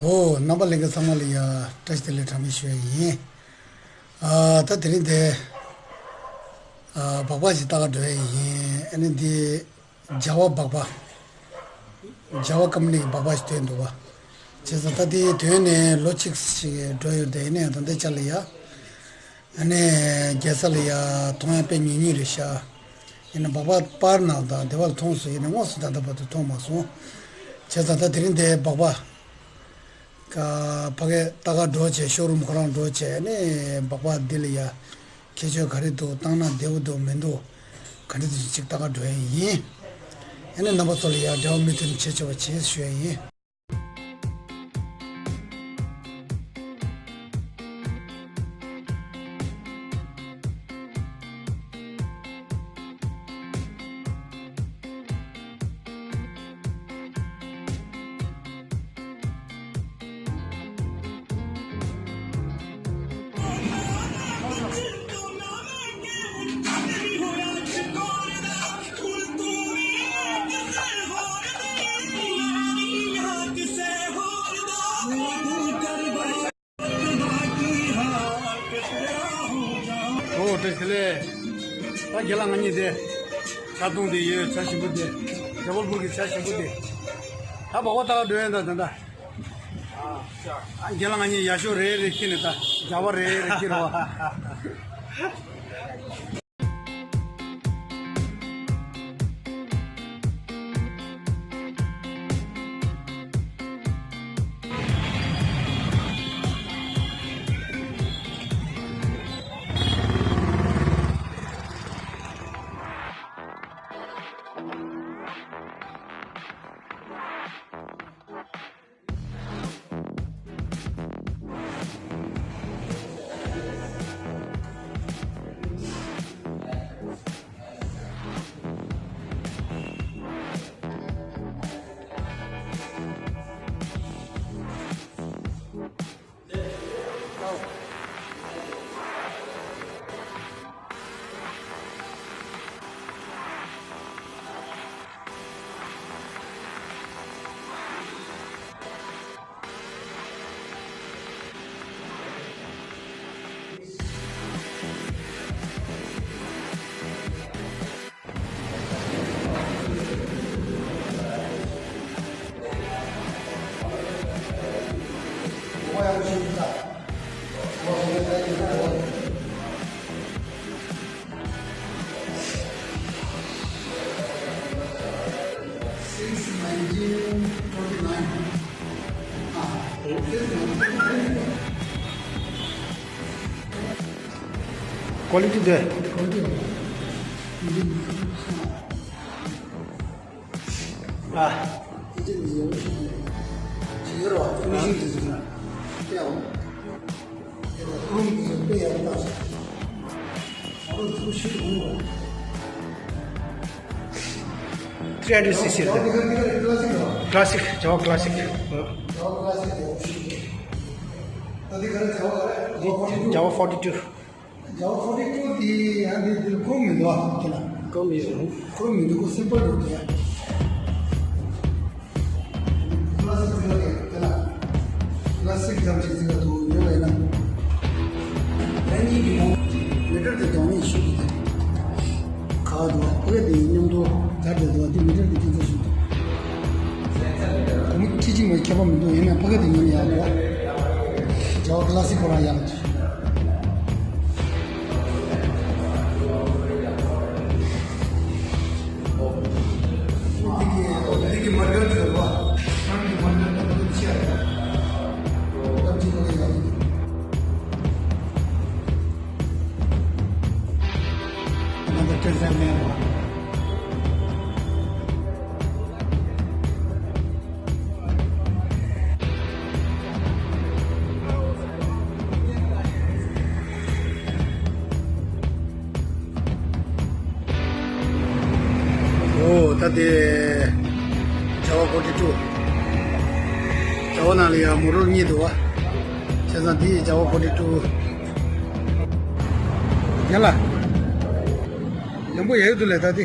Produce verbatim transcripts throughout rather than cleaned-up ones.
ཨོ། རྣམ་པ་ལྷན་རྒྱས་ཚང་མ་ལ་ཡ་བཀྲ་ཤིས་བདེ་ལེགས་གྲངས་མེད་ཞུ་ཡ་ཡིན། ཨ། ད་དེ་རིང་འདི་ཨ་སྦག་སྦག་ཅིག་ལྟ་ག་འགྲོ་ཡ་ཡིན། ཨ་ནི་འདི་ཇ་བ་སྦག་སྦག་ཇ་བ་ཀམ་པ་ནི་གི་སྦག་སྦག་ཞིག་ཐོན་འདུག་པ། བྱས་ཙང་ད་དེ་ཐོན་ནས་ལོ་གཅིག་ཞིག་འགྲོ་ཡོད་དེ། ཨ་ནི་ད་ལྟའི་ཆ་ལ་ཡ། ཨ་ནི་རྒྱལ་ས་ལ་ཡ་མཐོང་ཡ་དཔེ་ཉུང་ཉུང་རེད་ཤག་ཡིན་ན་སྦག་སྦག་པར་ནང་དང་དེ་བ་ལ་མཐོང་སོང་། ཡིན་ན་དངོས་སུ་ད་ལྟ་བར་དུ་མཐོང་མ་སོང་། བྱས་ཙང་ད་དེ་རིང་འདི་སྦག་སྦག་ག་ཕ་གི་ལྟ་ག་འགྲོ་བྱས། ཤོ་རུམ་ཁོ་རང་འགྲོ་བྱས། ཨ་ནི་སྦག་སྦག་འདི་ལ་ཡ་ཁྱད་ཆོས་ག་རེ་འདུག་བཏང་ན་བདེ་པོ་འདུག་མི་འདུག་ག་འདྲ་འདུག་ཅིག་ལྟ་ག་འགྲོ་ཡ་ཡིན། ཨ་ནི་རྣམ་པ་ཚོ་ལ་ཡ་འབྲེལ་བ་མུ་མཐུད་བྱེད་ཆོག་པ་བྱེད་ཞུ་ཡ་ཡིན། ཨོ། བཀྲ་ཤིས་བདེ་ལེགས། ད་རྒན་ལགས་ང་གཉིས་དེ་ཇ་བཏུང་དེ་ཡོད། ཇ་ཞིམ་པོ་དེ། ཇ་བོ་ལ་བུར་གྱི་ཇ་ཞིམ་པོ་དེ། ད་སྦག་སྦག་ལྟ་ག་འགྲོ་ཡ་ཡིན་ད་ད་ད། ཨ། རྒན་ལགས་ང་གཉིས་ཡ་ཤོ་རེ་རེ་ཁྱེར་ནས་ད་ཇ་བ་རེ་རེ་ཁྱེར་རོགས། Since nineteen twenty-nine. Ah, since nineteen twenty-nine. Quality there. Quality. Ah. Three hundred C C. Classic, Java Classic. Java forty-two. Java forty-two དེ་ཡང་དེ་དེ་ཁོ་མི་འདུག་ཨ། དེ་ལ་ཁོ་མི་འདུག་ཁོ་མི་འདུག་ཁོ་སིམ་པལ་འདུག་དེ་ཡང་། ཀླ་སིག་ཟེར་བ་དེ་དེ་ལ་ཀླ་སིག་ཙམ་ཞིག་ཟེར་བ་འདུག་ཡོད་ལ་ཡིན་ན། ཨ་ནི་གི་མི་ཊར་དེ་གདོང་ནས་ཤུགས་ཀྱིས་དེ་ག་འདུག་ཕ་གི་དེ་མཉམ་དུ་དར་དེ་འདུག་དེ་མི་ཊར་དེ་ཁྱད་མཚར་ཞིག་འདུག་དེ་མི་ཁྲི་གཅིག་མ་ཁྱད་པར་མི་འདུག་ཡིན་ན་ཕ་གི་དེ་ཉམས་ཡག་འདུག་ཇ་བ་ཀླ་སིག་ཁོ་རང་ཡག་འདུག་ཨོ། ད་དེ་ཇ་བ་ཕོར་ཊི་ཊུ། ཇ་བ་ནང་ལ་ཡང་མོ་ཊར་གཉིས་འདུག་པ། བྱས་ཙང་འདི་ཇ་བ་ཕོར་ཊི་ཊུ། ཡ་ལ། ཡང་པོ་ཡག་འདུག་ལས་ད་དེ།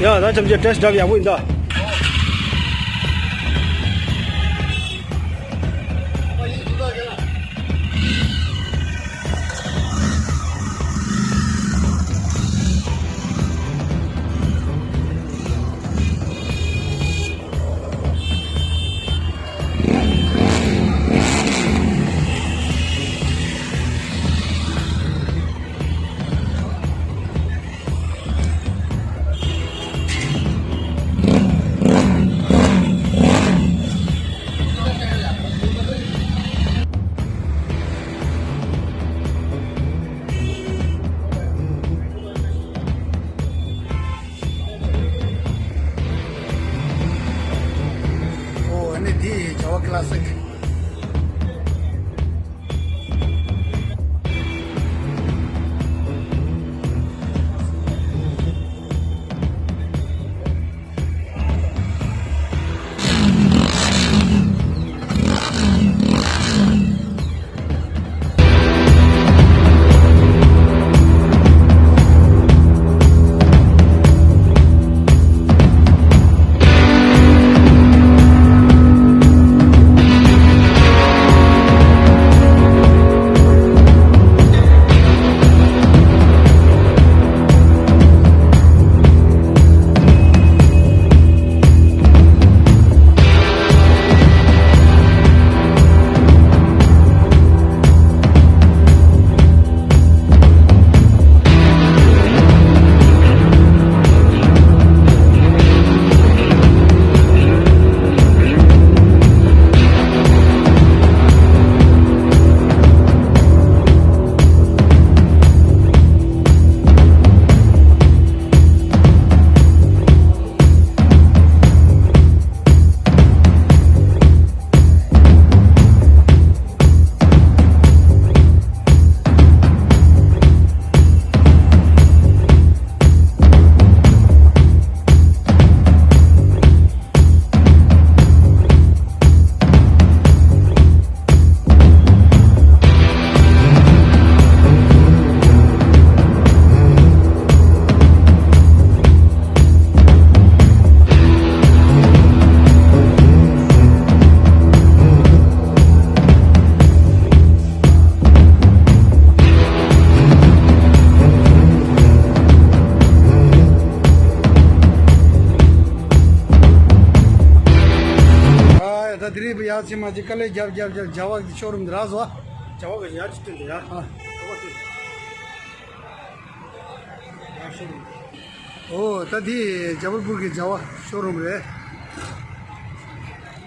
ཡ་ད་ཅམ་ཅེ་ཊེ་སི་ཊི་ཌ་རའེབ་ཡག་པོ་ཡིན་ད། ཨོ་ཨ་ནི་འདི་ཇ་ཝ་ཀི་ལ་སིག་ཨ་ད་དེ་རིང་ཡག་ཅིག་མ་ཅིག་དཀའ་ལས་རྒྱབ་རྒྱབ་རྒྱབ་ཇ་ཝ་གི་ཤོ་རུམ་འདི་རག་སོང་། ཇ་ཝ་གི་ཡར་ཅིག་སྟོན་དེ་ཡ། ཨ། ཇ་ཝ་སྟོན། ཡར་ཤོ་རུམ། ཨོ་ད་དེ་ཇ་བལ་པུར་གི་ཇ་ཝ་ཤོ་རུམ་རེད།